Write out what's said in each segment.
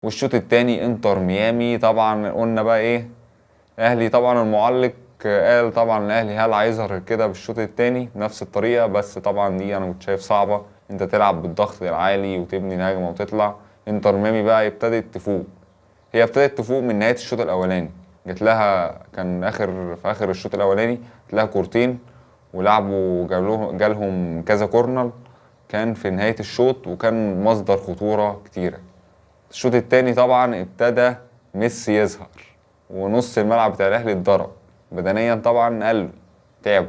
والشوط الثاني انتر ميامي طبعا قلنا بقى ايه، الاهلي طبعا المعلق قال طبعا الاهلي هل هيظهر كده بالشوط الثاني بنفس الطريقه، بس طبعا دي انا كنت شايف صعبة، انت تلعب بالضغط العالي وتبني الهجمة وتطلع. انتر ميامي بقى ابتدت تفوق، هي ابتدت تفوق من نهاية الشوط الاولاني، جت لها كان اخر في اخر الشوط الاولاني جت لها كورتين ولعبوا جالهم كذا corner كان في نهاية الشوط، وكان مصدر خطورة كتيرة. الشوط الثاني طبعا ابتدى ميسي يظهر، ونص الملعب بتاع الاهلي اتضرب بدنيا طبعا، قل تعبوا،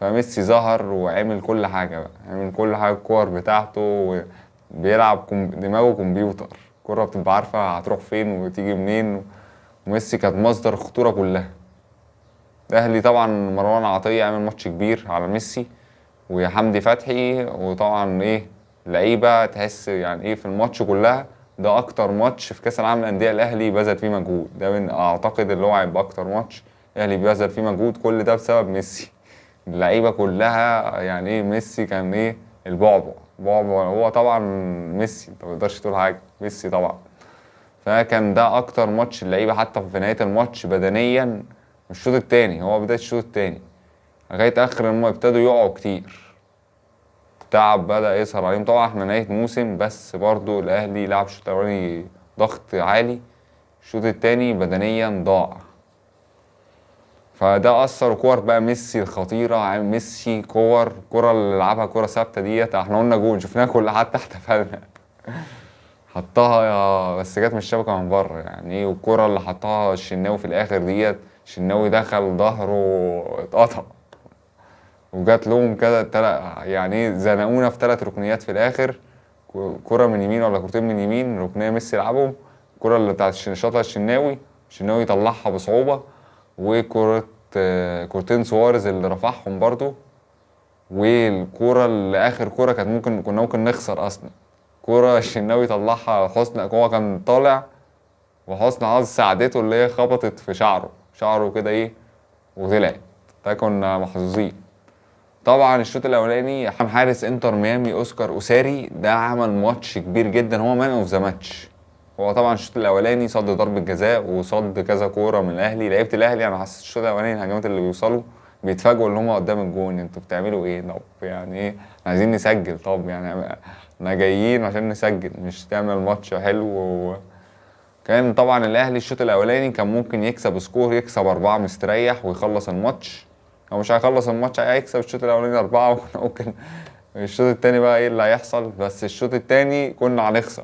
فميسي ظهر وعمل كل حاجة بقى، عمل كل حاجة، الكور بتاعته بيلعب دماغه كمبيوتر، الكرة بتبقى عارفة هتروح فين وتيجي منين. وميسي كانت مصدر الخطورة كلها. الأهلي طبعا مروان عطية عمل ماتش كبير على ميسي وحمدي فتحي، وطبعا ايه لعيبة تحس يعني ايه في الماتش كلها. ده أكتر ماتش في كأس العالم للأندية الأهلي بذل فيه مجهود، ده من أعتقد اللي هو هيبقى أكتر ماتش الأهلي بذل فيه مجهود، كل ده بسبب ميسي. اللعيبة كلها يعني ايه ميسي كان ايه البعبع، بعبع هو طبعا ميسي، انت ما تقدرش تقول حاجة، ميسي طبعا. فكان ده اكتر ماتش اللعيبة حتى في نهاية الماتش بدنيا، الشوط التاني هو بداية الشوط التاني لغاية اخر ما ابتدوا يقعوا كتير، تعب بدا يظهر عليهم. طبعا احنا نهاية موسم، بس برضو الاهلي لعب الشوط الاولاني ضغط عالي، الشوط التاني بدنيا ضاع، فده اثر. كور بقى ميسي الخطيرة، عامل ميسي كور، كرة اللي لعبها كرة ثابتة ديت احنا قلنا جون، شفناها كلها حتى احتفلنا، حطها يا بس جت من الشبكة من بره يعني ايه. والكرة اللي حطها الشناوي في الاخر ديت، الشناوي دخل ظهره اتقطع، وجات لهم كده يعني ايه زنقونا في 3 ركنيات في الاخر، كرة من يمين ولا كرتين من يمين، ركنيه ميسي يلعبهم، الكرة اللي بتاعت شاطها الشناوي، الشناوي طلعها بصعوبة، وكرة، كورتين سواريز اللي رفعهم برضو، والكرة اللي آخر كرة كانت ممكن كنا ممكن نخسر أصلا، كرة الشناوي طلعها حسن، هو كان طالع وحسن حظ ساعدته اللي هي خبطت في شعره، شعره كده إيه وطلعت، ده كنا محظوظين. طبعا الشوط الاولاني حارس انتر ميامي اوسكار اوساري ده عمل ماتش كبير جدا، هو man of the match. هو طبعا الشوط الاولاني صد ضربه جزاء وصد كذا كورة من الاهلي، لعيبة الاهلي انا حسيت الشوط الاولاني الهجمات اللي بيوصلوا بيتفاجئوا اللي هم قدام الجون، انتوا بتعملوا ايه؟ طب يعني ايه عايزين نسجل، طب يعني احنا جايين عشان نسجل مش تعمل ماتش حلو. كان طبعا الاهلي الشوط الاولاني كان ممكن يكسب score، يكسب 4 مستريح ويخلص الماتش، هو مش هيخلص الماتش، هيكسب الشوط الاولاني 4 وكنا ممكن الشوط التاني بقى ايه اللي هيحصل، بس الشوط التاني كنا هنخسر.